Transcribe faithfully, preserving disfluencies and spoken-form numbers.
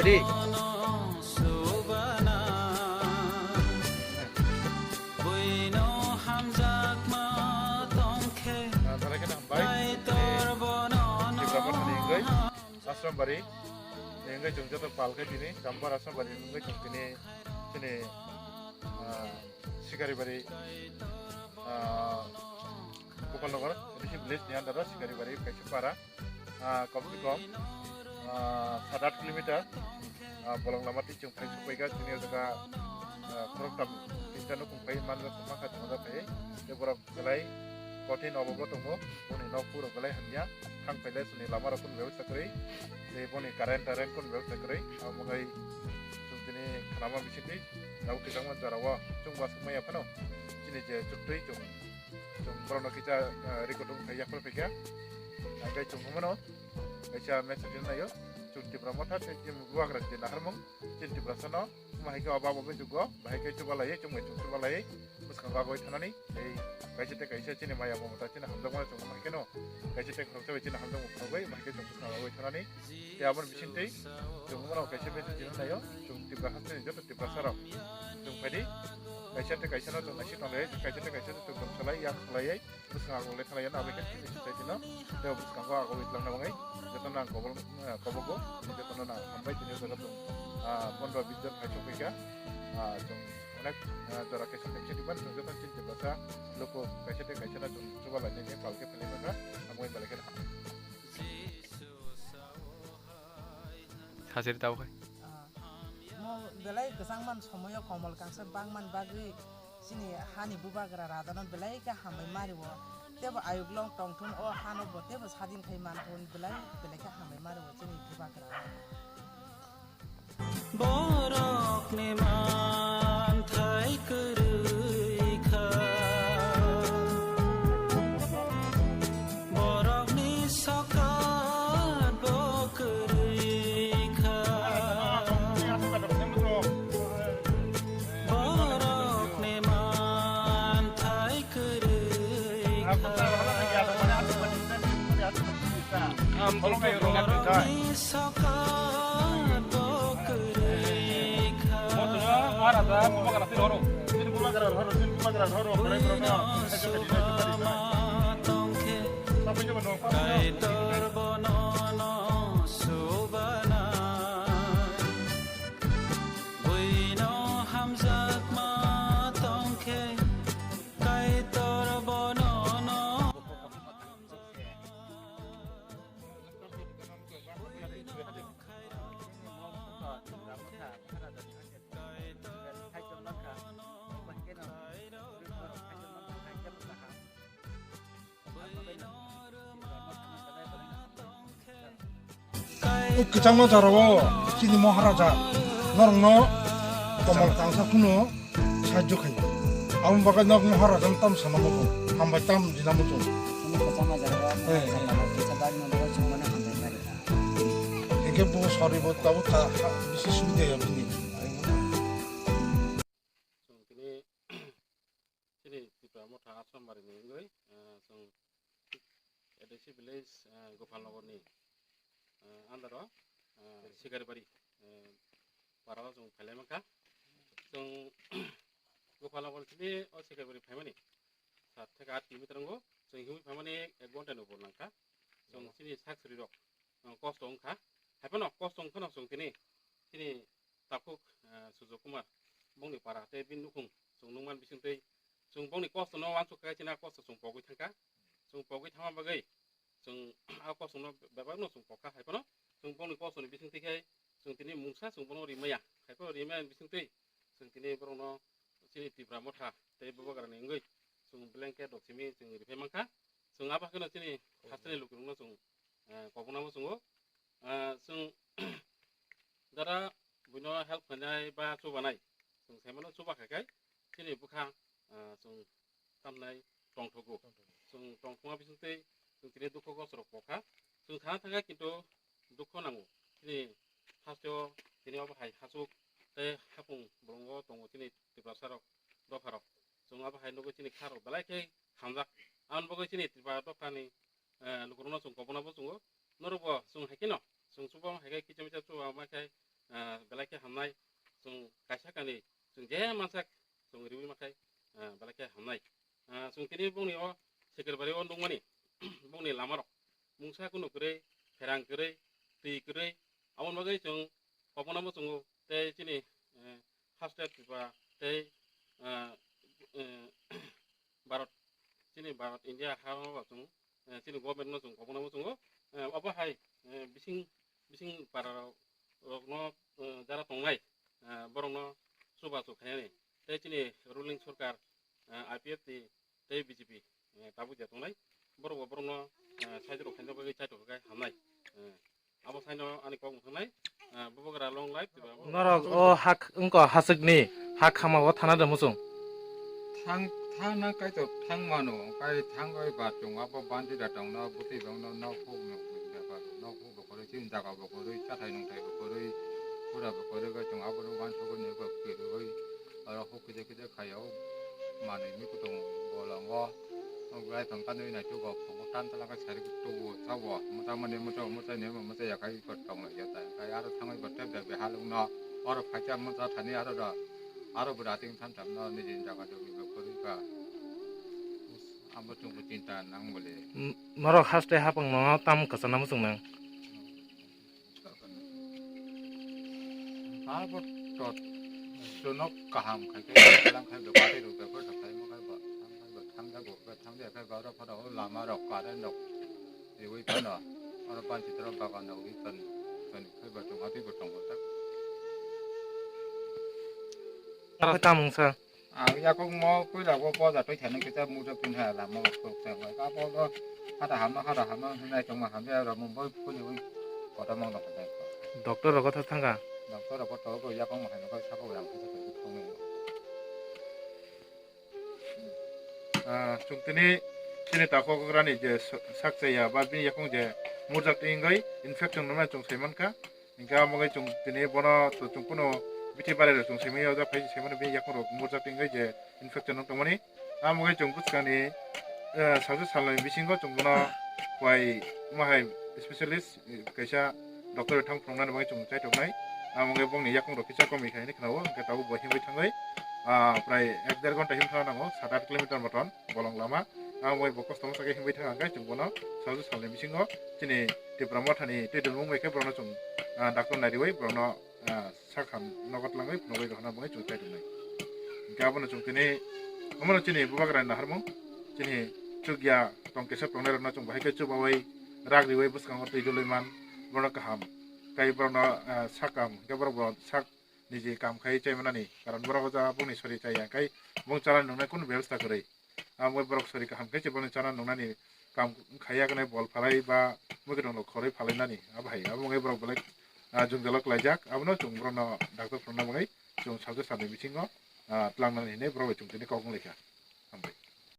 Di. Bono subana, buino hamjakma tongkhe, Ah, dara khe hambai. Kaitor bono Tipra Mothani wngwi Asrambari ni wngwi chwng joto pal khe tini Gampar Asrambari ni wngwi chwng tini chini, ah, Sikaribari, ah, Gopalnagar, A D C village ni under o Sikaribari kaisa para, ah, kom se kom, ah, sat aat kilometer, ah, bolong lama twi chwng phai sukphaikha, chini o jaga, ah, khoroktham tinta nukhung phai manjak, mankha chwng o jaga phai, tei borok belai kothin obobo tongo, boni nok phuru belai hamya, thang phailai chwngni lama rok kunu bebostha kwrwi, tei boni current tarent kunu bebostha kwrwi, abo wngwi chwng tini khnama bisingtwi tabuk twijlangma jorao chwng uansukmaya phano chini je chuktwi chwng Chwng borokno kisa, ah, record wng phai yaphar phaikha. Hingkhe chwng hwnmano kaisa message rwnaio. Chwng Tipra Motha tei chini bubagra je naharmung, chini Tiprasano, wngma hai khe o babo bai jugo, bahai khe chubalaiwi, chwng bai chwng chubalaiwi, bwskango agoi thanani, tei kaisa tei kaisa chini maya mamata chini hamjakmano chwng wngma hai kheno, kaisa tei khoroksa bai chini hamjakmung phunugwi, bahai khe chwng bwskango agoi thanani. Tei aboni bisingtwi chwng bono kaisa message rwna naio, chwng Tipra hasteni joto Tiprasa rok chwng phaidi, kaisa tei kaisa no chwng naising tonglai, kaisa tei kaisa no chwng tong salai, yak salai, bwskango agulai thalai, aboni khe chini society no tei bwskango agulwi twlangna bagwi jotono ang kobol, eh, kobogo, jotono ang hambai tini joto chwng, ah, pondro bis jon phai chongphaikha, ah, chwng onek, ah, jora kaisa kaisa diban chwng joto chini Tiprasa luku kaisa tei kaisa no chwng chubalai nai khe pal khe phailai mankha, aboni belai kheno hambai. Sasiri tabuk hai. Ah, mo belai kwchangman somoyo komol kangsa bangman bagwi chini hani bubagra rajano belai khe hambai mario. Tebo ayuk long tongthun o hano bo tebo sadin khai manthun belai belai khe hambai mario chini bubagra. Borokni manthai kwrwi kha, borokni sokat bo kwrwi kha. Borokni manthai kwrwi kha. Borokni sokat bo kwrwi kha. Kaitor bono no subana. Buino hamjakma tongkhe, Kaitor bono no. O kwchangma jorao chini Maharaja norokno komol kangsa phano sahajyo khaio. Aboni bagwi nok Maharaja no tam sana muchung, hambai tam jina muchung. Chini kwchangma jorao Eh. Maharaja no kisa bagwi no bagwi chwng mano hambai pari kha. Hinkhe bo sori bo tabuk ta, ta, bisi subida ya bini. Chwng tini chini Tipra Motha Asrambari ni wngwi, ah, chwng A D C village, ah, Gopalnagar ni, ah, under o, ah, Sikaribari, ah, para o chwng phailai mankha. Chwng Gopalnagar chini o Sikaribari phaimani sat theke aat kilometer wngo. Chwng himwi phaimani ek ghonta ni upor nangkha. Chwng chini sak suri rok, ah, kosto wngkha. Haiphano kosto wngphano chwng tini chini takhuk, eh, Sujok Kumar, bongni para tei bini nukhung chwng nukman bisingtwi chwng bongni kosto no uansuk kha, chini a kosto chwng pogwi thangkha. Chwng pogwi thangma bagwi chwng a kosto no bebak no chwng pokha, haiphano chwng bongni kosto ni bisingtwi khe chwng tini mungsa chwng bono rimaya, haiphano rimaya bisingtwi chwng tini borok no chini Tipra Motha tei bubagra ni wngwi chwng blanket rok simi chwng riphai mankha. Chwng abo hakheno chini hasteni lukurok no chwng, eh, kobokna muchungo. Ah, chwng jara buino help khlainai ba chubanai, chwng saimano chuba khai khai chini bwkha, ah, chwng tamnai tongthogo. Chwng tongthokma bisingtwi chwng tini dukho kosto rok pokha. Chwng thana thangkha kintu dukho nango. Chini hasteo tini obo hai hachuk tei hapung bolongo tongo chini Tiprasa rok, dopha rok. Chwng abo hai nugwi chini kha rok belai khe hamjak. Aboni bagwi chini Tripura dophani eh, lukurokno chwng kobokna bo chwngo. Norokbo chwng hai kheno, chwng chuba hai khe kicha micha chuba ma khe ah, belai khe hamnai. Chwng kaisa kanwi chwng je mansak chwng riwi makhai, ah, belai khe hamnai. Ah, chwng tini bongni o Sekerbario nukmani bongni lamarok mungsa kunu kwrwi, pherang kwrwi, twi kwrwi, aboni bagwi chwng koponamo chwngo tei chini, eh, haste Tripura tei, ah, eh, Bharat, chini Bharat India ha o chwng, eh, chini government no chwng koponamo chwngo, eh, obo hai, eh, bising, bising para rok no, eh, jara tongnai, eh, borok no chubachu khainani tei chini ruling sorkar, eh, I P F T tei B J P, eh, tabuk ja tongnai borok bo borok no, eh, side rok khaina bagwi chaitok khe hamnai, eh, abo saino ani kok mwthangnaino, ah, bubagra long life diba. Norok o hak wngkha haswkni hak hama o thana de muchung. Thang, thana kaitor thang mano, kai thang oi ba chwng abo bandi da tongno, bwtwi bangno, nok huk nok huk da ba, nok huk bo kwrwi, chini jaga bo kwrwi, chathai nungthai bo kwrwi, pura bo kwrwi, kai chwng abono uansukgwi nukgo kwrwi. Oro huk kisa kisa khaio, manwi ni kutung bolongo. Nok lai tong kanwi nai tugo, phungo tan tala khe sari tugo, sabo, mwta mani mwta, mwta ni mwta ya khai ko tong lai ya ta. Kai aro thangwi bo tep tep halung no, oro phaikya mwta thani aro da, aro bo rating tham tham no, niji jaga jogi bo kwrwi ka. Amo chwng bo chinta nang bole. M-, norok haste hapang no tam kwchana muchung nang. Abo tot sunok kaham khai khe lang khai do bari rok bebor thang khai mo khai ba thang khai ba thang jago ba thang de khai ba oro phano o lama rok current rok riwi phano oro panchi tora bagan rok ri ton ton khai ba tong atwi bo tongo tak. Tamung sa. Ang yakung mo puila bo boja twi thani kita muja pin ha lama ko ko sa ba ka bo do hada hama hada hama hinai tong ma hamya ro mo boi phuli wi kota mang dok dai ko. Doctor rogo tha thangka. Doctor rogo to ko yakung mo hai ko sa ko yang ko sa ko thong ni. Ah, chwng tini chini takhok rani je sa-, sak chaya ba bini yakung je murjak tingwi infection nana chwng sai mankha. Hingke amo wngwi chwng tini bono to chwng kunu bithi barai rok chwng simi o jak phai simi bini yakung rok murjak tingwi je infection wng tongmani. Amo wngwi chwng bwskangni, eh, salsa salnwi bisingo chwng bono bai omo hai specialist, eh, kaisa doctor thang phunuknani bagwi chwng chaitok nai. Amo wngwi bongni yakung rok kisa komwi kha hinwi khwnao, hingke tabuk bo himwi thangwi, ah, prai ek der ghonta himwi thangna nango, sat aat kilometer moton. Bolong lama, amo wngwi bo kosto masa khe himwi thang khe chwng bono salsa salni bisingo chini Tipra Mothani twi dulmung bai khe borokno chwng, ah, doctor nariwi borokno, ah, sak ham nogo twlangwi phunugwi rohorna bagwi chwng chai tongnai. Hingkhe abono chwng tini, omono chini bubagrani naharmung, chini chukya tong kesep tongnairokno chwng bahai khe chubawi rak riwi bwskango twi dulwi man, borokno kaham khe borokno, ah, sak kaham hingkhe borok bo sak niji kam khai chai manani, karon borok o jaga bongni sori chaya khai bong chana nungnai kunu bebostha kwrwi. Amo borok sori kaham khe se bono chana nungnani kam khai ya kwnai bol phalai ba mui kwthwng rok khorwi phalai nani abo hai. Abo wngwi borok belai, ah, jwngjalo kwlaijak. Abono chwng borokno doctor phunukna bagwi chwng salsa salni bisingo, ah, twlangnani hinwi borok bai chwng tini kok wng lai kha. Hambai.